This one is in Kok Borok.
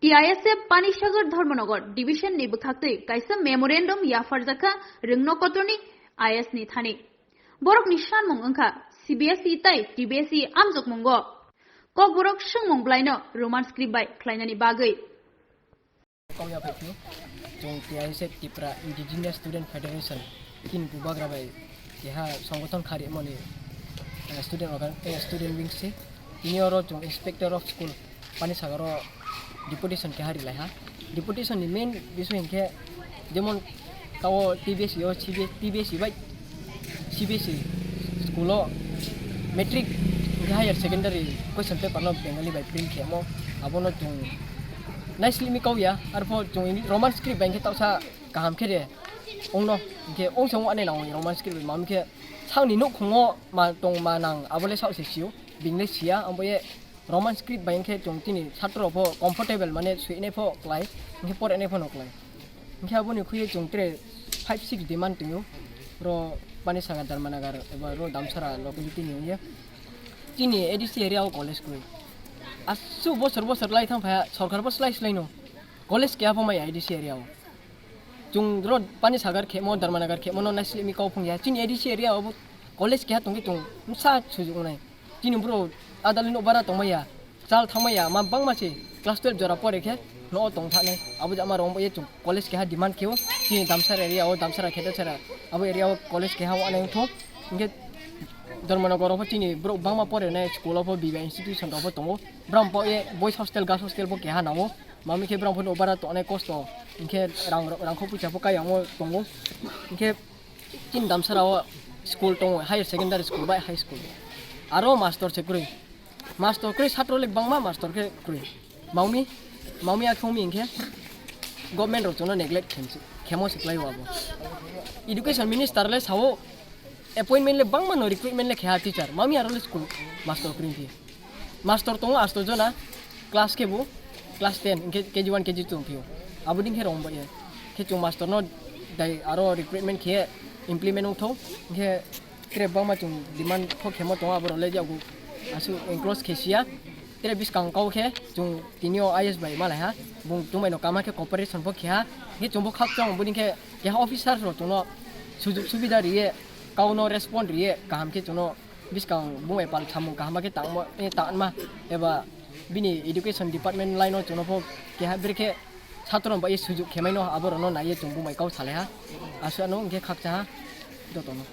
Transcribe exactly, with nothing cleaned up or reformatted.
T I S F Panisagar Dharmanagar Division ni bwkhaktwi kaisa memorandum yapharjakha Rwngno Kotorni I S ni thani. Borokni sanmung wngkha C B S E tai T B S E amjokmungo Kokborok swngmung bwlaino Roman script bai khlainani bagwi. Kok yaphaikhu, chwng T I S F Tipra Indigenous Student Federation, chini bubagra bai keha songothon kharwi mani, eh, student organ-, eh, student wing se. Tini oro chwng Inspector of School Panisagar o deputation keha rilaiha. Deputation ni main bisoy hinkhe jemon kao T B S E o C B S, T B S E bai C B S E school o matric hinkhe higher secondary question paper no Bengali bai print khemo, abono chwng naislimi kau ya, arpho chwng Roman script bai hinkhe tausa kaham khe de ongno, hinkhe ongsa ong ane nang Roman script bai, mamkhe sakni nukhungo ma tong ma nang, abole sak se sio, bingle sia, ambo ye Roman script bai hinkhe chwng chini satro rok pho comfortable mane suinai pho klai, hinkhe porenai pho no klai. Hinkhe aboni khuye chwng tere five six demand tongyo, ro Panisagar Dharmanagar eba ro Damsara locality ni wngya. Chini A D C area o college koi. Aswk bosor bosor lai thang phaya, sorkar bo slai slai no. College keha pho maya A D C area o. Chwng ro Panisagar khemo, Dharmanagar khemo no naisimi kau phung ya. Chini A D C area o bo college keha tongkhe chwng msa sujuk nai. Chini bro adalni no bara tongmaya, chal thangmaya, ma bangma se class twelve jora pore khe no tong thane. Abo jama rong bo ye chwng college keha demand kheo. Chini Damsara area o, Damsara Khetasara abo area o college keha wa nai thung. Hinkhe Dharmanagar o pho chini bro bangma pore nai school o pho biba institution rok pho tongo. Bram pho ye boys hostel, girls hostel pho keha nango. Mami khe bram pho no bara tongnai kosto. Hinkhe rang, rang kho puisa pho kayang o tongo. Hinkhe chini Damsara o school tongo, higher secondary school bai high school. Aro master se kwrwi. Master kwrwi satro le bangma master khe kwrwi. Maumi, maumi a khongmi hinkhe government rok chwngno neglect khem-, khemo se kwlai o abo. Education minister le sao appointment le bangma no recruitment le kheha teacher. Maumi aro le school master kwrwi phi. Master tongo asto jona, class khe bo class ten, hinkhe K G one, K G two wng phio. Abo din khe rong bai khe chwng master no dai aro recruitment khe implement wng thok, hinkhe tere bangma chwng demand kho khemo tongo, abo rok le yago aswk enclose khe sia. Tere bwskang kau khe chwng tini o I S bai malai ha, bung tongbai no kama khe cooperation bo khe ha, hinkhe chwng bo khakchang bo din khe keha officer rok chwngno sujuk subida riye, kau no respond riye, kaham khe chwngno bwskang bumai pal samung kaham khe tangma, eh, tangma eba bini education department line o chwngno pho keha brekhe satro bai sujuk khemaino aborokno naiye chwng bumai kau salaiha. Aswk ano hinkhe khakchaha jotono.